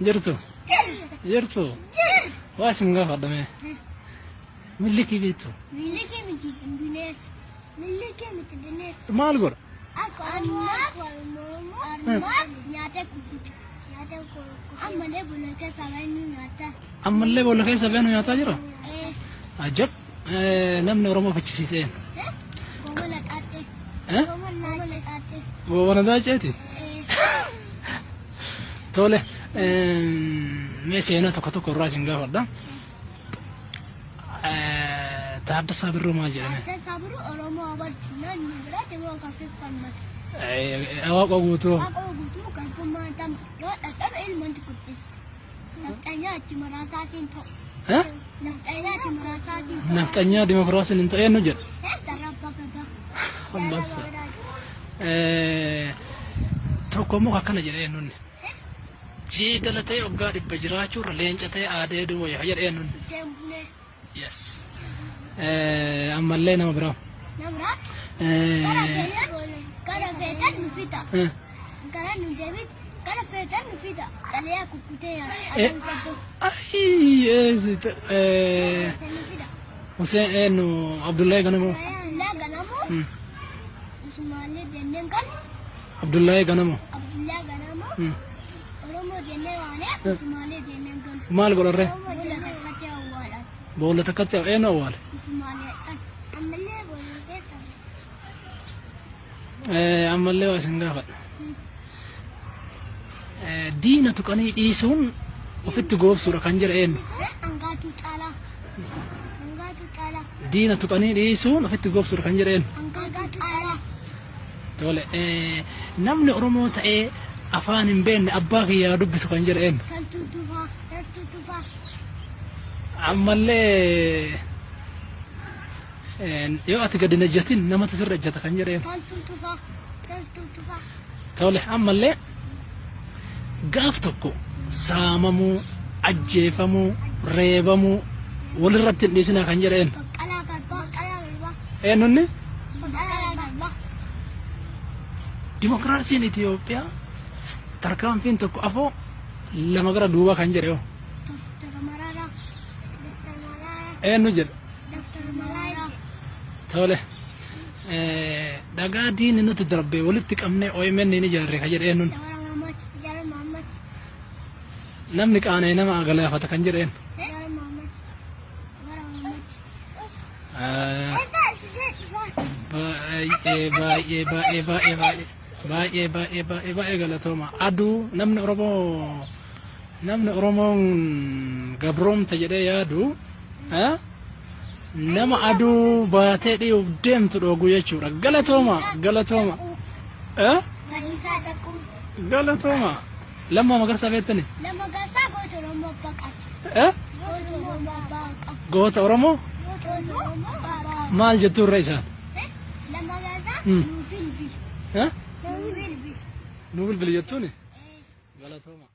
Jirtu? Jirtu? Waa isin gaafadha mee. Millikii beektu? Millikii miti bineensa. Millikii miti bineensa. Maal godha? Akka armaaf armaaf nyaata kukkuta. Nyaata kukkuta. Ammallee boolla keessa baay'ee nyaata. Ammallee boolla keessa beenu nyaataa jira? Ajab! Namni Oromoo fachisiisee. Goomana xaaxee. Goomana xaaxee. Goobana daaceeti? Tole, mee seenaa tokko tokko irraa isin gaafadha. Taaddasaa Birruu maal jedhame? Taaddasaa Birruu Oromoo abartu namni biraatti immoo kan fiffannatu. Waaqa guutuu. Waaqa guutuu garbummaan tama yoo dhadhabe ilmoon guddisa. Nafxanyaa itti muraasaasiin ta'u. Nafxanyaa itti muraasaasiin ta'u. Nafxanyaa dimokiraasiin hin ta'e eenyu jedha? Darabba gadaa. Ambassa. Tokko immoo akkana jedhe eenyuun. Jeedala ta'e waggaa 100 jiraachuurra leenca ta'e aadee du'u wayya jedhe eenyuun. Isheen bunee. Yes. Ammallee nama biraa. Nama biraa. Gara feetan nu fida. Gara nu deebit. Gara feetan nu fida. Xalayaa kukkutee yaada. Ayii Hussein eenyu Abdullahi Ganamoo. Abdullahi Ganamoo. Usmaalee jenneen kan. Abdullahi Ganamoo. Abdullahi Ganamoo. Oromoo jennee waanee Usmaalee jenneen kan. Maal godharree? Boolla takkatti awwaalan. Boolla takkatti eenyu awwaale? Usmaaleedhaan. Ammallee boolla keessa. Ammallee waa isin gaafadha. Diina tuqanii dhiisuun ofitti goobsuudha kan jedhe eenyu? Angaatuu caalaa. Angaatuu caalaa. Diina tuqanii dhiisuun ofitti goobsuudha kan jedhe eenyu? Angaatuu caalaa. Tole namni Oromoo ta'ee afaan hin beekne abbaa kiyyaa dubbisu kan jedhe eenyu? Toltuu Tufaa. Toltuu Tufaa. Ammallee yoo ati gadi hin ejjatin namatu sirra ejjata kan jedhe eenyu? Toltuu Tufaa. Toltuu Tufaa. Tole ammallee gaaf tokko saamamuu, ajjeefamuu, reebamuu walirratti hin dhiisinaa kan jedhe eenyu? Baqqalaa Garbaa. Baqqalaa Garbaa. Eenyunni? Baqqalaa Garbaa. Dimokiraasiin Itoophiyaa tarkaanfiin tokko afoo lama gara duubaa kan jedhe hoo? Dr. Mararaa. Dr. Mararaa. Eenyu jedhe? Dr. Mararaa. Tole. Dhagaa diinni nutti darbe walitti qabnee OMN ni ijaarre kan jedhe eenyuun? Jawar Mohammad. Jawar Mohammad. Namni qaana'e nama galaafata kan jedhe eenyu? Jawar Mohammad. Jawar Mohammad. Baay'ee baay'ee baay'ee baay'ee baay'ee baay'ee baay'ee baay'ee baay'ee galatooma. Aduu namni Oromoo namni Oromoon gabroomte jedhee yaadu nama aduu baatee dhiyuuf deemtu dhoogu jechuudha. Galatooma galatooma. Bariisaa Daqquu. Galatooma. Lammaa Magarsaa beektani? Lammaa Magarsaa goota Oromoo baqa. Goota Oromoo baqa. Goota Oromoo? Goota Oromoo baqa. Maal jettu irra isaan? Lammaa Magarsaa nuu bilbili. Nuu Nuu bilbili. Nuu bilbili jettuuni? Galatooma.